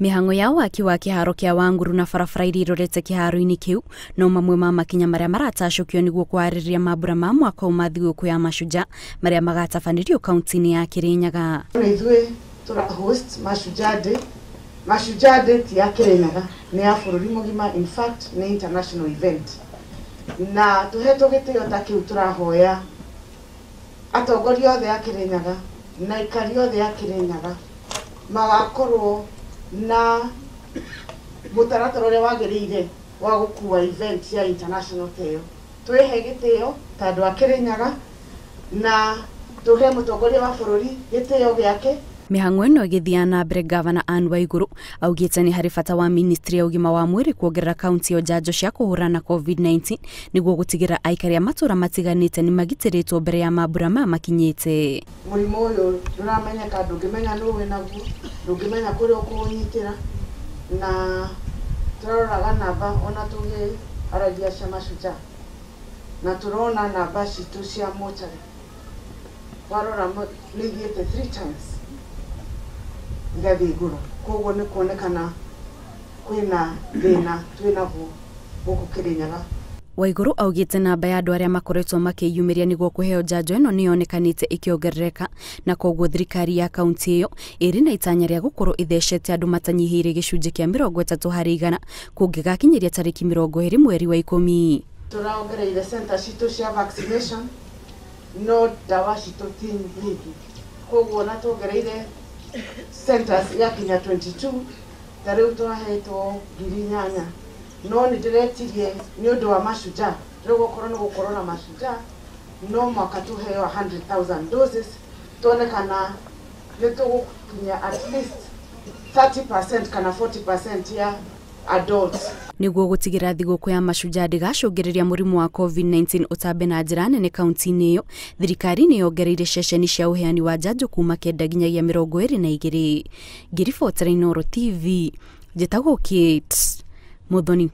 Mĩhang'o ya waki wa kĩharo kĩa Wangũrũ na barabara iria irorete kĩharo-inĩ kĩu no mamwe ma makinya marĩa maratacũkio nĩguo kwarĩrĩria mambura ma mwaka ũyũ ma thigũkũ ya Mashujaa marĩa magatabanĩrio kaunti-inĩ ya Kirinyaga. Nĩ ithuĩ tũra host Mashujaa Day. Mashujaa Day ti ya Kirinyaga, nĩ ya bũrũri mũgima, in fact nĩ international event. Na tũhetwo gĩtĩo ta kĩu tũrahoya atongoria othe a Kirinyaga na aikari othe a Kirinyaga magakorwo na mũtaratara ũrĩa wagĩrĩire wa gũkua event ya international ta ĩyo. Twĩhe gĩtĩo ta andũ a Kirinyaga na tũhe mũtongoria wa bũrũri gĩtĩo gĩake. Mĩhang'o ĩno ĩgĩthiaga na mbere, Gavana Anne Waiguru augĩte nĩ harĩ bata wa ministry ya ũgima wa mwĩrĩ kuongerera kaunti ĩyo njanjo cia kũhũrana na COVID-19 nĩguo gũtigĩrĩra aikari a matũũra matiganĩte nĩ magitĩrĩtwo mbere ya mambura maya makinyĩte. Mũrimũ ũyũ ndũramenyeka, ndũngĩmenya nũ wĩnaguo, ndũngĩmenya kũrĩa ũkũũnyitĩra, na tũraroraga namba ona tũgĩaragia cia Mashujaa na tũrona namba citũ cia mocarĩ warora nĩ ithiĩte 3 times igathiĩ igũrũ, koguo nĩ kuonekana kwĩna thĩna twĩnaguo gũkũ Kirinyaga. Waiguru augĩte namba ya andũ arĩa makoretwo makĩyumĩria nĩguo kũheo njanjo ĩno nĩ yonekanĩte ĩkĩongerereka, na koguo thirikari ya kaunti ĩyo ĩrĩ na itanya rĩa gũkorwo ĩthecete andũ matanyihĩire gĩcunjĩ kĩa 30% kũngĩgakinyĩria tarĩki 20 mweri wa 10. Tũraongereire center citũ cia vaccination no ndawa citũ ti nyingĩ, koguo na tuongereire centers igakinya 22, ta rĩu twahetwo 8,000, no nĩ ndĩretirie nĩ ũndũ wa Mashujaa. Rĩu gũkorwo nĩ gũkorwo na Mashujaa no mwaka tũheo 100,000 doses, tuone kana nĩ tũgũkinya at least 30% kana 40% ya adults. Nĩguo gũtigĩrĩra thigũkũ ya Mashujaa ndĩgacũngĩrĩria mũrimũ wa COVID-19 ũtambe na njĩra nene kaunti-inĩ ĩyo, thirikari nĩ yongereire ceceni cia ũheani wa njanjo kuma 9 nginyagia 22. Ngĩribotera Inooro TV, njĩtagwo Kate Muthoni.